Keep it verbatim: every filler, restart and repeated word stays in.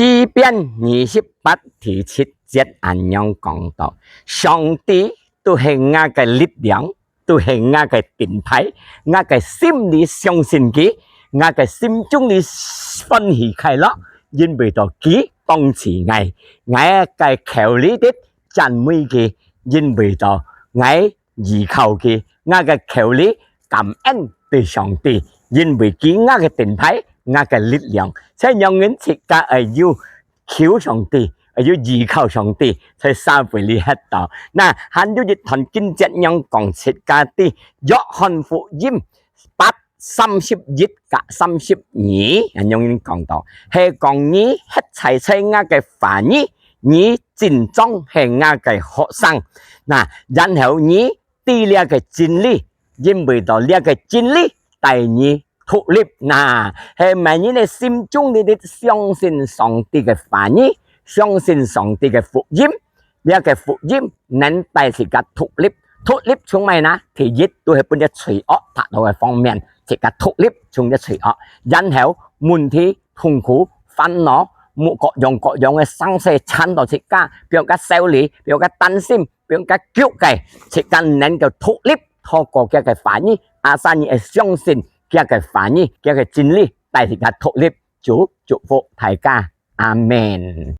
詩篇二十八第七節恁樣講到：上帝都係𠊎个力量，都係𠊎个盾牌，𠊎个心裡相信佢，𠊎个心中裡歡喜快樂，因為到佢幫助𠊎，𠊎个口裡的讚美佢，因為到𠊎依靠佢，𠊎个口裡感恩對上帝，因為佢𠊎个盾牌，𠊎个力量。所以讓人自家愛有求上帝，愛有依靠上帝，在社會裡歇到。那還有一段經節樣講自家的，約翰福音八三十一甲三十二，恁樣講到，係講你歇在在𠊎个話語，你真正係𠊎个學生。那然後你知這个真理，因為到這个真理帶你獨立。那係每人个心中裡的相信上帝个話語，相信上帝个福音，這个福音能帶自家獨立。獨立從麼个呢？第一，都係分這罪惡拍到个方面，自家獨立從這罪惡。然後問題、痛苦、煩惱，各樣各樣个生事纏到自家，比如講愁慮，比如講擔心，比如講急个，自家能夠獨立，透過佢个話語，asal你愛相信佢个話語，佢个真理，帶自家獨立。主祝福大家，阿門。